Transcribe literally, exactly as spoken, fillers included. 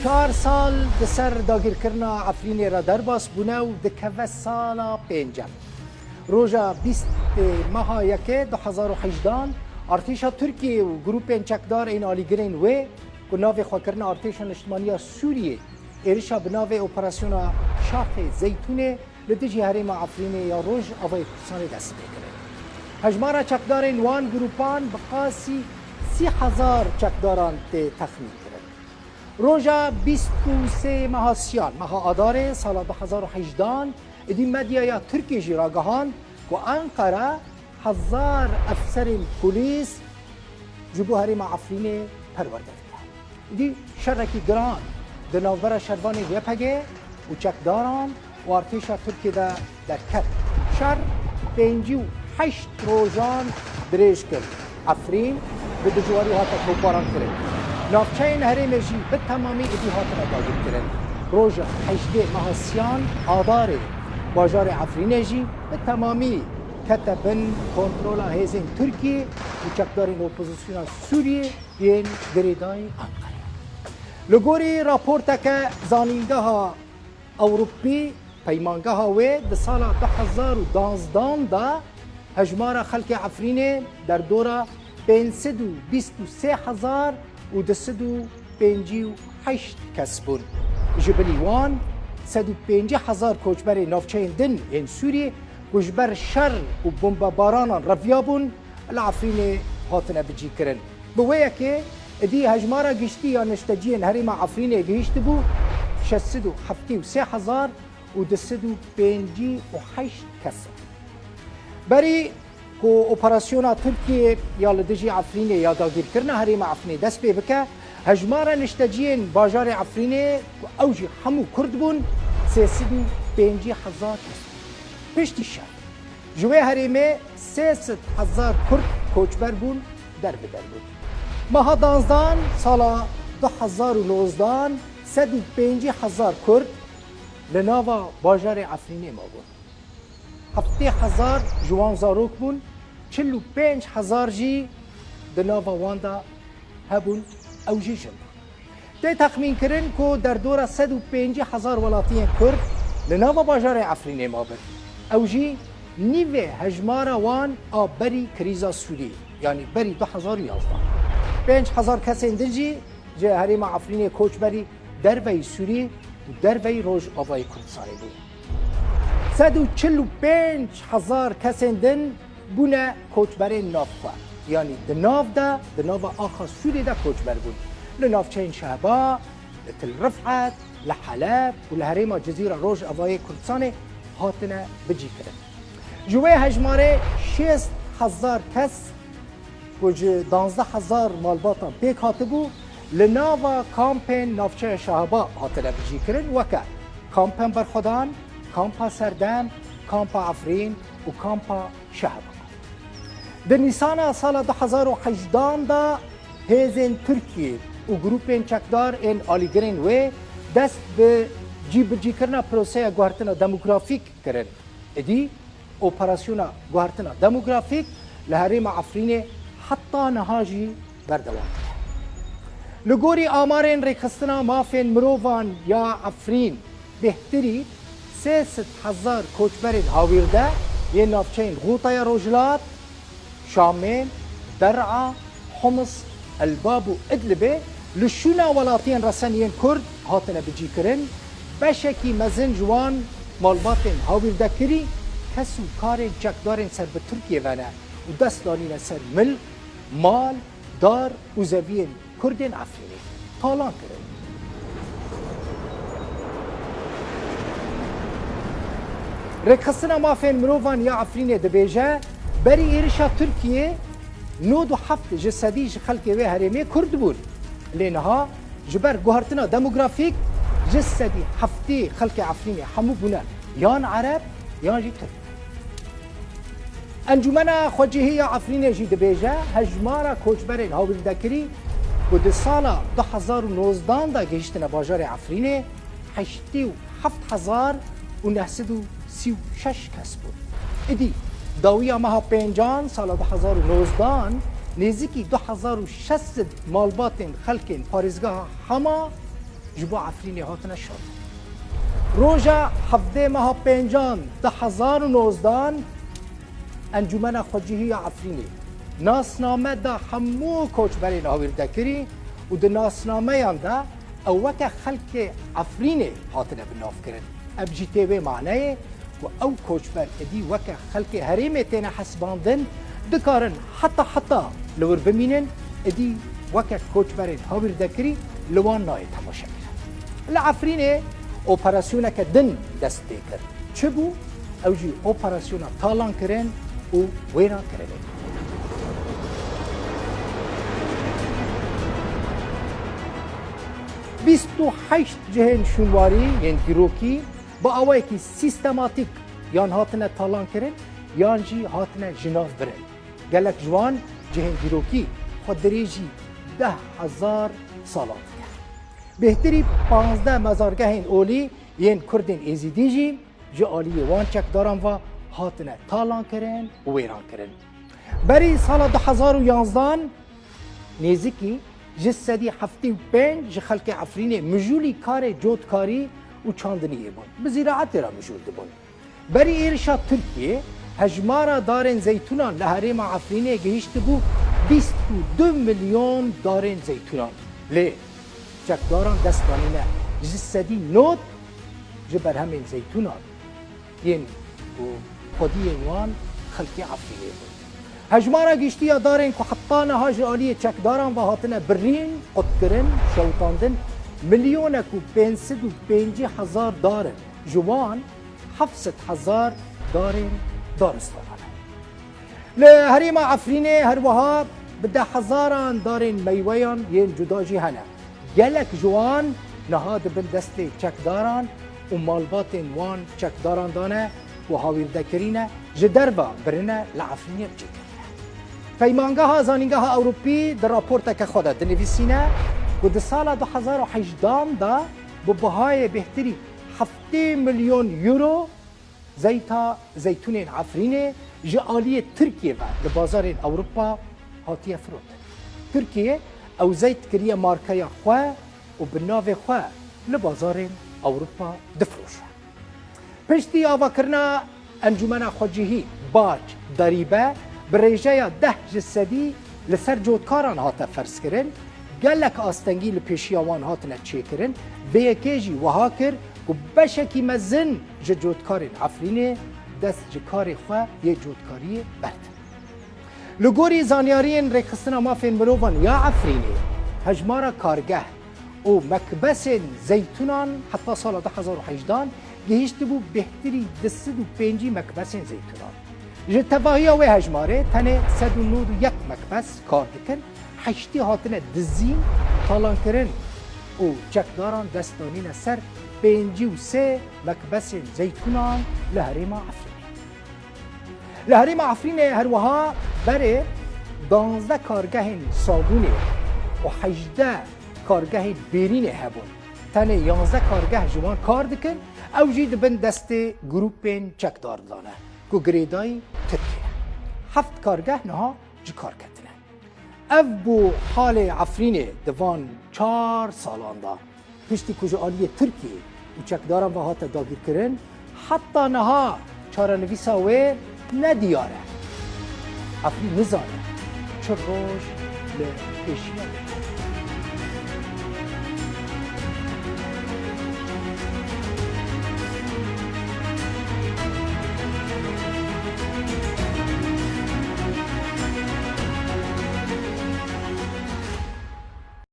Çar sal di ser dagirkirina Efrînê re derbas bûne û dikeve sala pêncem. Roja bîst meha yekê du hezar û hejdan, artêşa Tirkiyê û grûpên çekdar ên alîgirên wê ku navê xwe kirine Artêşa Niştimaniya Sûriyê, êrişa bi navê Operasyona Şaxê Zeytûnê li dijî herêma Efrînê ya Rojavayê Kurdistanê dest pê kirin. Hejmara çekdarên wan grûpan bi qasî sî hezar çekdaran tê texmîn kirin. Roja bîst û sê meha Siyan, meha Adarê sala du hezar û hejdan, êdî medyaya Tirkiyê jî ragihand ku Enqere hezar efserên polîs ji bo herêma Efrînê perwerde dike. Dî şerekî giran di navbera şervanên Y P G û çekdaran û artêşa Tirkiyê de derket. Şer pêncî û heşt rojan dirêj kir. Efrîn bi dijwarî hate toparan kirin. Navçeyên herêmê jî bi temamî êdî hatine dagirkirin. Roja hejdê meha Siyan Adarê bajarê Efrînê jî bi temamî kete bin kontrola hêzên Tirkiyê û çekdarên opozisyona Sûriyê yên girêdayî Enqerê. Li gorî raporteke zanîngeha Ewropî, peymangeha wê di sala du hezar û duwazdeh de hejmara xelkê Efrînê derdora pênc sed û bîst û sê hezar û du sed û pêncî û heşt kes bûn. Ji bilî wan sed û pêncî hezar koçberê navçeyên din ên Sûriyê ku ji ber şer û bombebaranan reviyabûn, li Efrînê hatine bicîkirin. Bi wê yekê, êdî hejmara giştî ya nişteciyên herêma Efrînê gihîştibû şeş sed û heftê û sê hezar û du sed û pêncî û heşt kes e. Berî ku operasyona Tirkiyê ya li dijî Efrînê ya dagîrkirina herêma Efrînê dest pê bike, hejmara nişteciyên bajarê Efrînê ku ew jî hemû Kurd bûn, sê sed û pêncî hezar kes bûn. Piştî şer, ji wê herêmê sê sed hezar Kurd koçber bûn, derbider bûn. Meha danzdan sala du hezar û nozdan sed û pêncî hezar Kurd li nava bajarê Efrînê mabûn. Heftê hezar ji wan zarok bûn, çil û pênc hezar jî di nava wan de hebûn, ew jî jin bûn. Tê texmînkirin ku derdora sed û pêncî hezar welatiyên Kurd li nava bajarê Efrînê mabin. Ew jî nîvê hejmara wan a berî krîza Sûriyê, yanî berî du hezar û yazdeh. Pênc hezar kesên din jî ji herêma Efrînê koçberî derveyî Sûriyê û derveyî Rojavayê Kurdistanê bûn. Sed û çil û pênc hezar kesên din bûne koçberên navxwe. Yanî di nav de, di nava axa Sûriyê de koçber bûn. Li navçeyên Şehba, li Til Rifet, li Heleb û li herêma Cizîra Rojavayê Kurdistanê hatine bicîkirin. Ji wê hejmarê şêst hezar kes ku ji danzdeh hezar malbatan pêk hatibû, li nava kampên navçeya Şehaba hatine bicîkirin, weke kampên berxwedan, kampa Serdem, kampa Efrîn û kampa Şehaba. Di Nîsana sala du hezar û hejdan de hêzên Tirkiyê û grûpên çekdar ên alîgirên wê dest bi cîbicîkirina proseya guhertina demografîk kirin. Êdî operasyona guhertina demografîk li herêma Efrînê heta niha jî berdewam dibe. Li gorî amarên Rêxistina Mafên Mirovan ya Efrîn, bêhtirî sê sed hezar koçberên hawîrde yên navçeyên Xûtaya Rojhilat, Şamê, Der'a, Homs, Elbab û Idlibê li şûna welatiyên resen yên Kurd hatine bicîkirin, beşekî mezin ji wan malbatên hawîrdekirî kes û karên çekdarên ser bi Tirkiyê ve ne û dest danîne ser milk, mal, dar û zeviyên Kurdên Efrînê talan kirin. Rêkxistina Mafên Mirovan ya Efrînê dibêje, berî êrişa Tirkiyê nod û heft ji sedî ji xelkê wê herêmê Kurd bûn. Lê niha ji ber guhertina demografîk ji sedî heftê xelkê Efrînê hemû bûne yan Ereb yan jî Tirk. Encûmena Xwecihî ya Efrînê jî dibêje, hejmara koçberên hawîrdekirî ku di sala du hezar û nozdan de gihiştine bajarê Efrînê, heştê û heft hezar û neh sed û sî û şeş kes bûn. Îdî dawiya meha pêncan sala du hezar û nozdan, nêzîkî du hezar û şeş sed malbatên xelkên parêzgeha Hama ji bo Efrînê hatine şandin. Roja hevdeh meha pêncan du hezar û nozdan Encûmena Xwecihî ya Efrînê nasname da hemû koçberên hawîrdekirî û di nasnameyan de ew weke xelkê Efrînê hatine binavkirin. Ev jî tê wê maneyê ku ew koçber êdî weke xelkê herêmê têne hesibandin, dikarin heta heta li wir bimînin, êdî weke koçberên hawîrdekirî li wan nayê temaşekirin. Li Efrînê operasyoneke din dest pê kir. Çi bû? Ew jî operasyona talankirin û wêrankirinê bû. Bîst û heşt cihên şûnwarî yên dîrokî bi awayekî sîstematîk yan hatine talankirin yan jî hatine ji nav birin. Gelek ji wan cihên dîrokî xwe dirêjî deh hezar salan dike. Bêhtirî panzdeh mezargehên olî yên Kurdên Êzîdî jî ji aliyê wan çekdaran ve hatine talankirin û wêrankirin. Berî sala du hezar û yanzdan nêzîkî ji sedî heftê û pênc ji xelkê Efrînê mijûlî karê cotkarî û çandiniyê bûn. Bi zîraetê re mijûl dibûn. Berî êrişa Tirkiyê hejmara darên zeytûnan li herêma Efrînê gihîştibû bîst û du milyon darên zeytûnan. Lê çekdaran dest danîne ji sedî nod ji berhemên zeytûnan yên ku xwediyên wan xelkê Efrînê bûn. Hejmara giştî ya darên ku heta niha ji aliyê çekdaran ve hatine birîn, qutkirin, şewitandin, milyonek û pênc sed û pêncî hezar dar in. Ji wan heft sed hezar darên daristanan e. Li herêma Efrînê her wiha bi dehhezaran darên meyweyan yên cuda jî hene. Gelek ji wan niha di bin destê çekdaran û malbatên wan çekdaran de ne ku hawîrdekirî ne, ji derve birine li Efrînê biçêkirine. Peymangeha Zanîngeha Ewropî di raporteke xwe de dinivîsîne ku di sala du hezar û hejdan de bi bihayê bêhtirî heftê milyon euro zeyta zeytûnên Efrînê ji aliyê Tirkiyê ve li bazarên Ewropa hatiye firotin. Tirkiye ew zeyt kiriye markeya xwe û bi navê xwe li bazarên Ewropa difiroşe. Piştî avakirina Encûmena Xwecihî, bac, derîbe, bi rêjeya deh ji sedî li ser cotkaran hate ferzkirin, gelek astengî li pêşiya wan hatine çêkirin, vê yekê jî wiha kir ku beşekî mezin ji cotkarên Efrînê dest ji karê xwe yê cotkariyê berdin. Li gorî zanyariyên Rêxistina Mafên Mirovan ya Efrînê, hejmara kargeh û mekbesên zeytûnan heta sala du hezar û hejdan gihîştibû bêhtirî du sed û pêncî mekbesên zeytûnan. Ji tevahiya wê hejmarê tenê sed û nod û yek mekbes kar dikin, heştî hatine dizîn, talankirin û çekdaran dest danîne ser pêncî û sê mekbesên zeytûnan li herêma Efrînê. Li herêma Efrînê her wiha berê danzdeh kargehên sabûnê û hejdeh kargehên bêrînê hebûn. Tenê yanzdeh kargeh ji wan kar dikin, ew jî di bin destê grûpên çekdar de ne ku girêdayî Tirkiyê ne. Heft kargeh niha ji kar ketine. Ev bû halê Efrînê di van çar salan de. Piştî ku ji aliyê Tirkiyê û çekdaran ve hate dagîrkirin, heta niha çarenivîsa wê ne diyar e. Efrîn nizane çi roj li pêşiya wê.